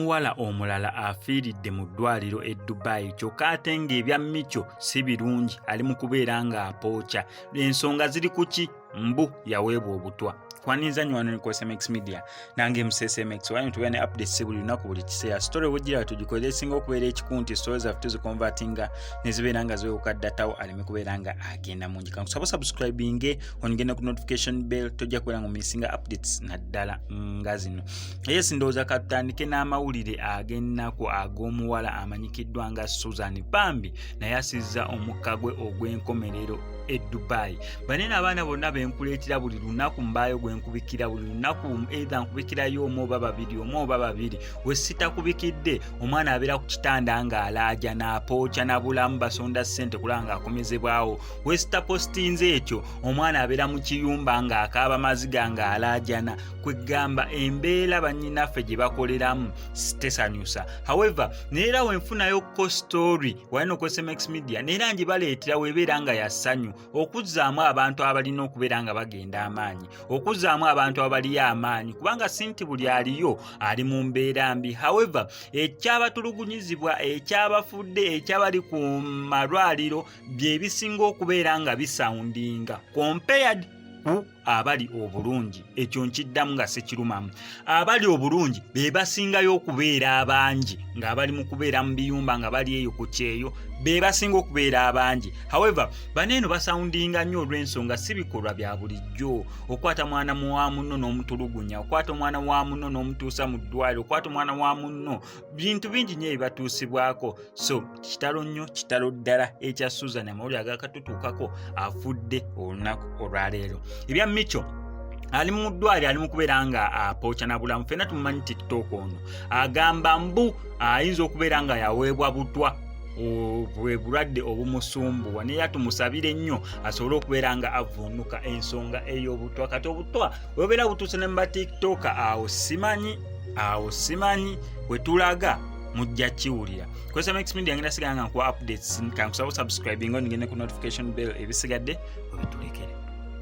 N'omuwala omulala afiiridde mu ddwaliro e Dubai, kyokka ate ng'ebya Micho si birungi, ali mu kubeera ng'apooca. Ensonga ziri ku ki? Mbu yaweebwa obutwa. Kwaninza nywano ni SMX Media, nange MCSMX wani tubeera ne updates buli lunaku, buli kiseera. Story wojira tugikolera esinga okubeera ekiku nti story zaffe tuziconvertinga ne zibeera nga ziwewuka datawo aleme kubeera nga agenda mungi. Kankusaba subscribinge, ongende ku notification bell, tojja kubeera nga omissinga updates naddala nga zino. Yes, ndowooza katutandike n'amawulire ag'ennaku ag'omuwala amanyikiddwa nga Susan Bambi, naye asizza omukka gwe ogw'enkomerero e Dubai. Banene abaana bonna benkuleetera buli lunaku, mbaayo gwenkubikira buli lunaku, either nkubikirayo omu oba babiri, omu oba babiri. We sitakubikidde, omwana abeera ku kitanda ng'alaaja n'apooca na bulamu, basonda ssente kulaba ng'akomezebwawo. We sitapositinze ekyo, omwana abeera mu kiyumba ng'akaaba maziga ng'alaajana. Kwegamba embeera bannyinaffe gye bakoleramu tesanyusa. However, neera wenfunayo ko story walina oku SMX Media, neera ngibaleetera webeera nga yassanyu okuzzaamu abantu abalina okubeera nga bagenda amaanyi, okuzzaamu abantu abaliyo amaanyi, kubanga si nti buli aliyo ali mu mbeera mbi. However, ekyabatulugunyizibwa, ekyabafudde, ekyabali ku malwaliro bye bisinga okubeera nga bisoundinga compared ku abali obulungi. Ekyo nkiddamu nga sekirumamu, abali obulungi be basingayo okubeera abangi, ng'abali mu kubeera mu biyumba nga bali eyo ku kyeyo be basinga okubeera abangi. However, baneeno basoundinga nnyo olw'ensonga si bikolwa bya bulijjo okwata mwana wa munno n'omutulugunya, okwata omwana wa munno n'omutuusa mu ddwaliro, okwata omwana wa munno. Bintu bingi nnyo ebibatuusibwako. So kitalo nnyo, kitalo ddala ekya Susan. Amawulire agakatutuukako, afudde olunaku olwaleero. Ebya Micho, ali mu ddwaliro, ali mu kubeera nga apooca na bulamu. Ffenna tumumanyi TikTok ono, agamba mbu ayinza okubeera nga yaweebwa butwa, bwe bulwadde obumusumbuwa, naye tumusabire nnyo asobole okubeera nga avuunuka ensonga ey'obutwa. Kati obutwa webubeera butuuse ne muba TikTok, awo simanyi, awo simanyi wetulaga, mujja kiwulira. Ku SMX Media ngenda sigala nga nkuwa updates. Kankusaba subscribing, onigende ku notification bell, ebisigadde webitulekere.